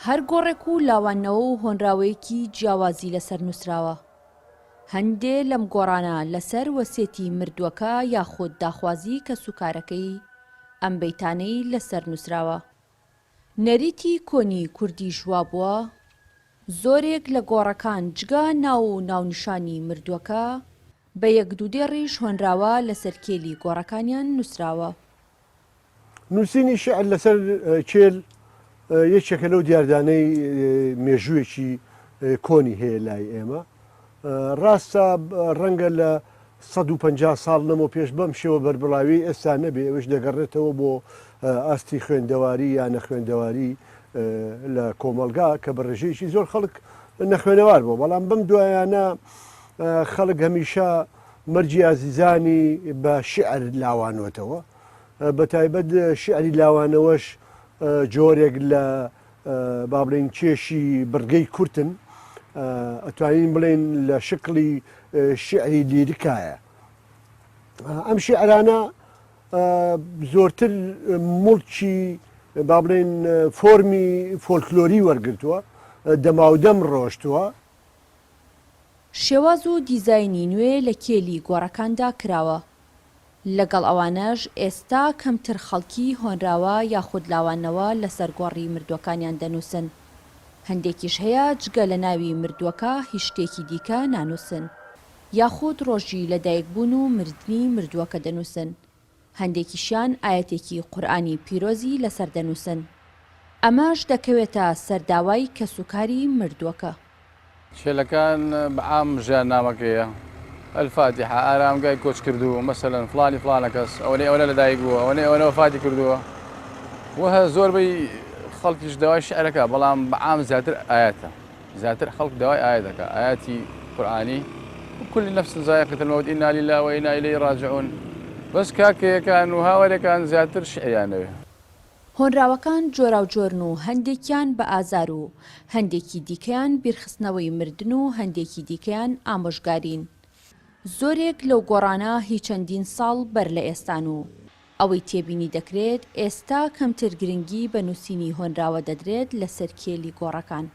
هەر گۆڕێک و لاواندنەوە و هۆنراوەیەکی جیاوازی لەسەر نووسراوە. هەندێ لەم گۆڕانە لەسەر وەسێتی مردووەکە یاخود داخوازی کەسوکارەکەی ئەم بەیتانەی لەسەر نووسراوە. نەریتی کۆنی کوردیش وابووە، زۆرێک لە گۆڕەکان جگە ناو و ناونیشانی مردووەکە، بە یەک دوو دێڕیش هۆنراوە لەسەر کێلی گۆڕەکانیان نووسراوە. نووسینی شیعر لەسەر کێل یەکێکە لەو دیاردانەی مێژوویەکی کۆنی هەیە لای ئێمە. ڕاستە ڕەنگە لە 150 ساڵ لەمەو پێش بەم شێوە بەربڵاویەی ئێستا نەبێ، ئەوەش دەگەڕێتەوە بۆ ئاستی خوێندەواری یا نەخوێندەواری لە کۆمەڵگا کە بە ڕێژەیەکی زۆر خەڵک نەخوێنەوار بووە، بەڵام بەم دوایانە خەڵک هەمیشە مەرگی ئازیزانی بە شیعر لاوانوەتەوە، بە تایبەت شیعری لاوانەوەش جۆرێک لە با بڵێین کێشی بڕگەی کورتن، ئەتوانین بڵێین لە شکڵی شیعری لیرکایە. ئەم شیعرانە زۆرتر موڵکی با بڵێین فۆرمی فۆلکلۆری وەرگرتووە، دەماودەم ڕۆشتووە. شێواز و دیزاینی نوێ لە کێلی گۆڕەکاندا کراوە، لەگەڵ ئەوانەش ئێستا کەمتر خەڵکی هۆنراوە یاخود لاوانەوە لەسەر گۆڕی مردووەکانیان دەنووسن، هەندێکیش هەیە جگە لە ناوی مردووەکە هیچ شتێکی دیکە نانووسن یاخود ڕۆژی لەدایکبوون و مردنی مردووەکە دەنووسن، هەندێکیشیان ئایەتێکی قورئانی پیرۆزی لەسەر دەنووسن، ئەمەش دەکەوێتە سەر داوای کەسوکاری مردووەکە. کێلەکان بە عام ژیاننامەکەیە، الفاتحە، ئارامگای کۆچکردوو، مەسەلەن فڵانی فڵانە کەس ئەوەنەی ئەوەنە لەدایک بووە، ئەوەنەی ئەوەنە وەفاتی کردووە و زۆربەی خەڵکیش داوای شیعرەکە، بەڵام بە عام زیاتر ئایەتە. زیاتر خەڵک داوای ئایەت دەکا ئایەتی قورئانی كل نفس ذائقة الموت إنا لله وإنا إليه راجعون بەس کاکەیەکان و هاوارەکان زیاتر شیعریان دەوێ. هۆنراوەکان جۆراوجۆرن و هەندێکیان بە ئازار و هەندێکی دیکەیان بیرخستنەوەی مردن و هەندێکی دیکەیان ئامۆژگارین. زۆرێک لەو گۆڕانە هی چەندین ساڵ بەر لە ئێستان و ئەوەی تێبینی دەکرێت ئێستا کەمتر گرنگی بە نووسینی هۆنراوە دەدرێت لەسەر کێلی گۆڕەکان.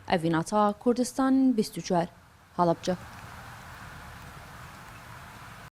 ئەڤین عەتا، کوردستان 24، هەڵەبجە.